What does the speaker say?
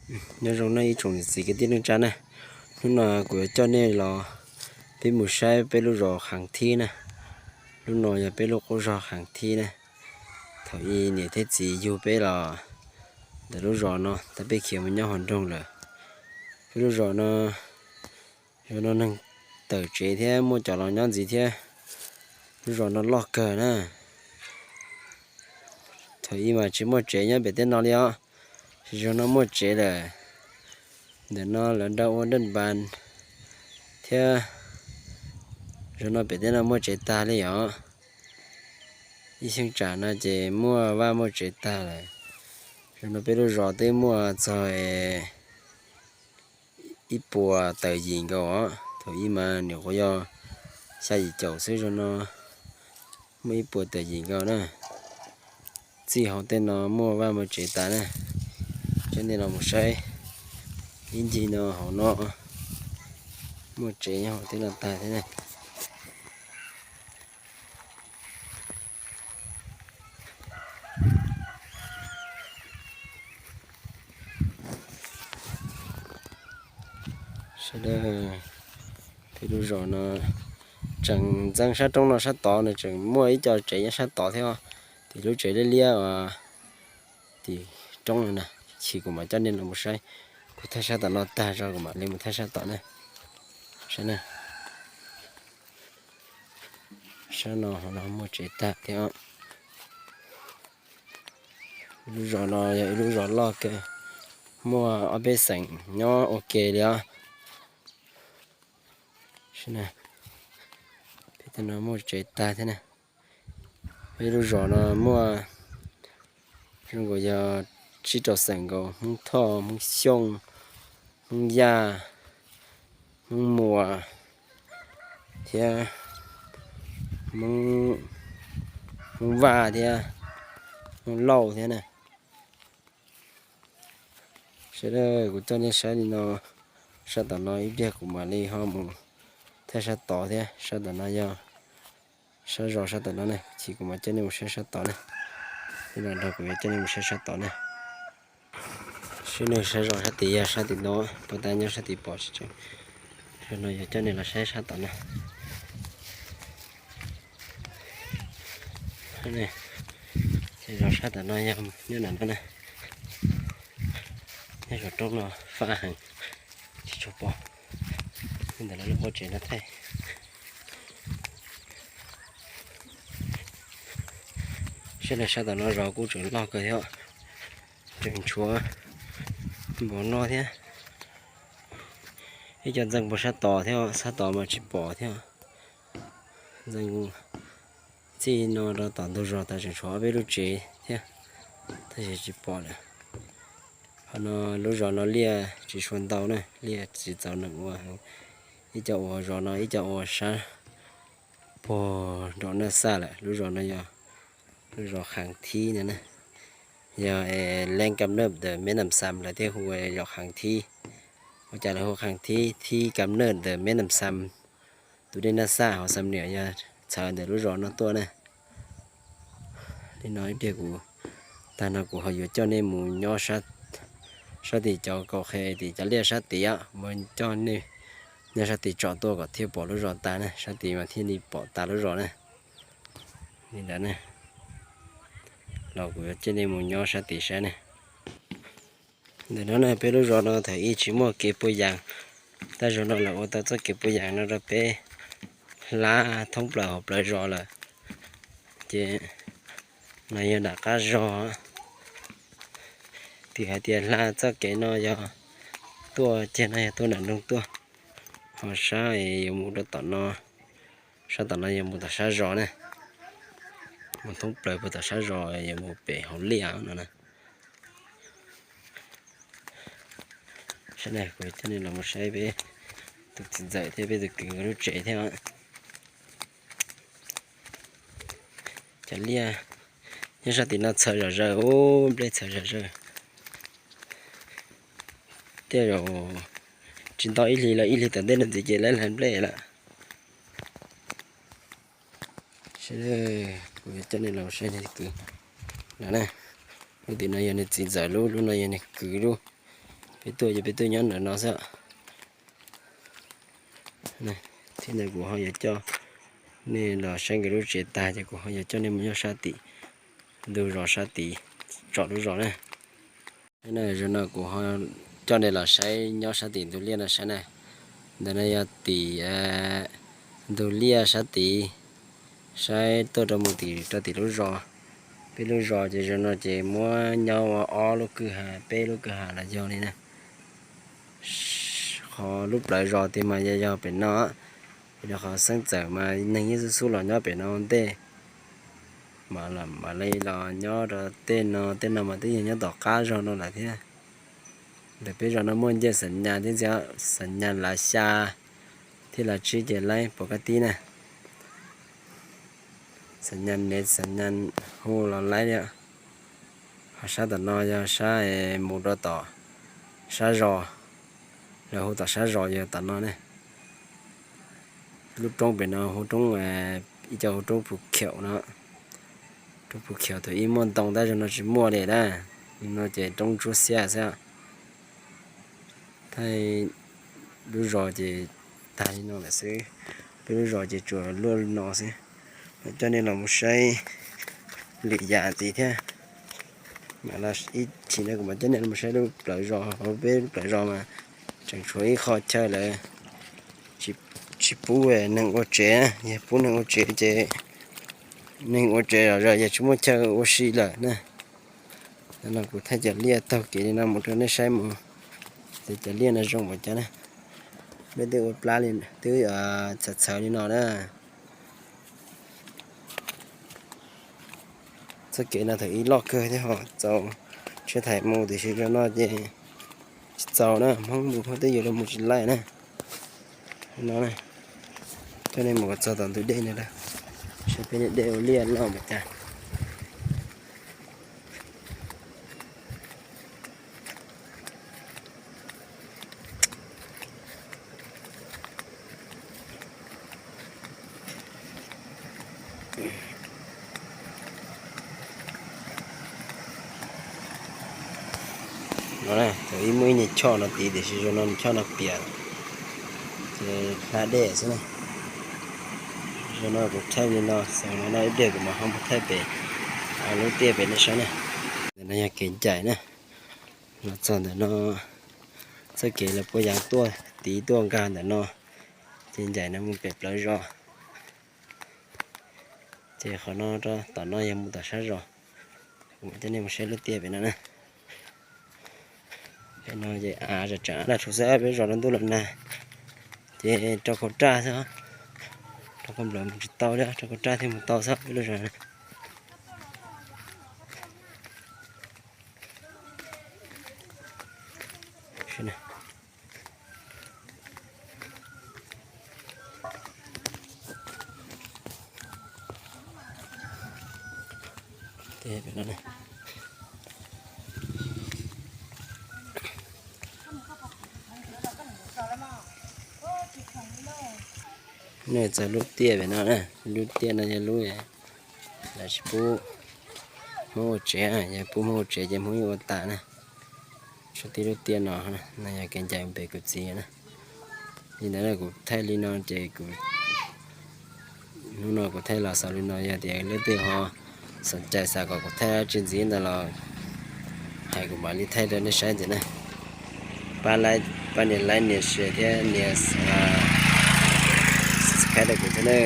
Nyob zoo nej ib tsoom niam txiv kwv tij neej tsa na, hnub no kuv yuav coj nej los peb mus saib peb lub zos Khav Thib na. Lub no yog peb lub qub zos Khav Thib na. Thaum ub niam thiab txiv yug peb los ntawm lub zos no tag peb khiav mus nyob hauv nroog lawm. Peb lub zos no, zos no neeg tawm tsev thiab muaj cov los nyob ntxiv thiab. Lub zos no loj kawg na. Thaum ub mas tsis muaj tsev nyob pem tej no li os, zos no muaj tsev lawm. Ntawm no lawv nrog ua dej npas thiab, zos no pem tej no muaj tsev tag li os. Ib xyoo tsam no ces muaj vaj muaj tsev tag lawm. Zos no peb lub zos twb muaj txog ib puas tawm yim nkaus os. Thaum ub mas nyuam qhuav yog xya yim caum xwb, zos no muaj ib puas tawm yim nkaus na. Txij hauv tej no muaj vaj muaj tsev tas na. Coj nej los mus saib ib ncig no hauv no muaj tsev nyob hauv tej no tag thiab na. Sawv daws, peb lub zos no tseem ntxeev sab roob no sab tod no tseem muaj ib co tsev nyob sab tod thiab. Tim lub tsev liab liab uas tim roob no na, chim kuv mam coj nej los mus saib. Kuv thaij sab tom no tag zog kuv mam li mus thaij sab tod na. Sab no, sab no ho muaj tsev tag thiab. Lub zos no yog ib lub zos loj kawg, muaj ob peb xeem nyob ua ke li os. Peb no muaj tsev tag thiab na. Peb lub zos no muaj zoo nkaus yog tsib rau xeem nkaus, Hmoob Thoj, Hmoob Xyooj, Hmoob Yaj, Hmoob Muas thiab Hmoob Vaj thiab Hmoob Lauj thiab na. Sawv daws, kuv coj nej saib li no, sab tom no ib pliag kuv mam li ho mus thaij sab tod thiab. Sab tom no yog sab zos sab tom no ne, chim kuv mam coj nej mus saib sab tod ne. Los nrog kuv yuav coj nej mus saib sab tod ne. Sab no sab zos sab tid yog sab tim no, puag ta nyob sab tid pom tsis tseeb. Sab no yuav coj nej los saib sab tom no. Zos sab tom no yog nyob nram no na. Nyob saum roob no fab heev, tsis tshua pom. Li ntawd lawv lub qub tsev no thiab. Sab no sab tom no zos kuj tseem loj kawg thiab, tseem tshuav npaum no thiab. Ib co ntxeev puag sab tod thiab, sab tod mas tsis pom thiab. Ntxeev txij no rau tom ntug zos tas tseem tshuav ob peb lub tsev thiab, tab sis tsis pom lawm. Qhov no lub zos no liaj tsis tshua ntau na, liaj tsis txaus neeg ua. Ib co ua zos no, ib co ua sab puag nraum Naj Xaj lawm. Lub zos no yog lub zos Khav Thib no na, yog leej kam naj ntawm Meb Nam Xam lawv thiaj hu zos Khav Thib. Ua cas lawv hu Khav Thib? Thib kam naj ntawm Meb Nam Xam, tus dej Naj Xaj hauv Xam Niam yog txhawv ntawm lub zos no tuaj na. Li no ib pliag kuv, tag no kuv ho yuav coj nej mus nyob sab tim cov kaum qhe tim cov liaj sab tid, mus coj nej nyob sab tid tsom tuaj kom thiaj pom lub zos tas na, sab tid mas thiaj li pom tas lub zos na. Li ntawd ne, los kuv yuav coj nej mus nyob sab tid saib ne. Ntawm no ne peb lub zos no thaum ub tsis muaj kev puag yaas, tab zaum no lawv ua tau txoj kev puag yaas no rau peb hla thoob plaws hauv plawv zos lawm. Ces no yog nram qab zos, twb hais tias hla txoj kev no yog tuaj kiag no yog tuaj nram nroog tuaj, ho sab yuav mus rau tom no, sab tom no yog mus tom sab zos ne, mus thoob plaws puag tom sab zos yuav mus pem hauv liaj no na. Sab no kuv coj nej los mus saib peb tus txiv ntxawm thiab peb tus kwv lub tsev thiab. Cov liaj nyob sab tim no txhawv zom zaws, nplej txhawv zom zaws. Tej zaum tsis ntau ib hlis los ib hlis tom ntej no ntxiv ces lawv hlais nplej lawm. Sab, kuv yuav coj nej los saib nws kwv no na. Lub tim no yog nws txiv ntxawm lub, lub no yog nws kwv lub. Peb tuaj ces peb tuaj nyob ntawm no xwb. Thiab ntawd kuv ho yuav coj nej los saib nkawd lub tsev tag ces kuv ho yuav coj nej mus nyob sab tim ntug zos sab tid tsom lub zos na. Zaum no kuv ho coj nej los saib nyob sab tim ntug liaj no saib na. Ntawm no yog tim ntug liaj sab tid, saib tuaj rau mus tim rau tim lub zos. Peb lub zos ces zaum no ces muab nyob ua ob lub kwj ha peb lub kwj ha los yog li na. Qhov lub plawv zos tiag mas yog yog pem no, vim rau qhov xeeb txawm mas neeg yeej xub xub los nyob pem no ntej. Mas mam li los nyob rau tej no, tej no mas twb yog nyob tom qab zos no lawm thiab. Ntawm peb zos no muaj ncej Xam Nyas thiab ntxiv, Xam Nyas lav xya thiab lav tsib ces laib puas kab tib na. Xam Nyas nev Xam Nyas hu los laib li. Ho sab tom no yog sab mus rau tom sab zos, lawv hu tom sab zos yog tom no ne. Lub roob pem no hu roob, ib co hu roob Phu Khiaum no. Roob Phu Khiaum thaum ub muaj ntoo tab zaum no tsis muaj li na. No ces roob ntsuab xiab xwb. Thaij lub zos ces tag li no lawm xwb. Peb lub zos ces tsuas luaj li no xwb. Coj nej los mus saib lwm yam ntxiv thiab. Mam los ib chim no kuv mam coj nej los mus saib lub plawv zos, hauv peb lub plawv zos mas tseem tshuav ib qho chaw lawm, tsis pub neeg ua tsev. Yog pub neeg ua tsev ces neeg ua tsev zom zaws, yog tsis muaj chaw ua si lawm na. No kuv thaij cov liaj taug kev li no mus rau nej saib mus, ces cov liaj no zoo npaum cas na. Peb twb ua plab li, twb txhawv txhawv li no na. Txoj kev no thaum ub loj kawg thiab ho txaus tsheb thais mus, tiam sis zaum no ces tsis txaus na, Hmoob mus twb yuav los mus tsis laij na. No, coj nej mus kom txog tom ntug dej no, saib peb dej ua liaj loj npaum cas. No, thaum ub muaj ib niag choj no tid tiam sis zaum no niag choj no piam, ces hlab dej xwb na. Zaum no kuv thaij li no, xaus no ib pliag kuv mam ho mus thaij pem lub tiaj pem nej saib na. Ntawm no yog kev ncaim na, los txog ntawm no, txoj kev lawv puab yav tuaj tid tuaj nkag ntawm no, ces ncaim no mus pem plawv zos. Ces qhov no rau tom no yog mus tom sab zos. Kuv mam coj nej mus saib lub tiaj pem no na. Pem no ces av tseem tsam daj rhuv xwb, peb zos rau ntuj los nag, ces rau khau raj xwb, rau khau nplawm mus tsis tau li, rau khau raj thiaj mus tau xwb peb lub zos no. Nej txog lub tiaj pem no na, lub tiaj no yog lub lawv tsis pub Hmoob ua tsev, yog pub Hmoob ua tsev ces Hmoob yeej ua tas na. Sab tib lub tiaj no, no yog kev ncaim pem kuv txiv na. Li ntawd kuv thaij li no ces kuv, hnub no kuv thaij los xaus li no, yog tias leej twg ho xom cai xav kom kuv thaij dab tsi ntxiv ntawd los hais kuv mam li thaij rau nej saib ntxiv na. Pab nias like nias share thiab nias subscribe rau kuv thiab na.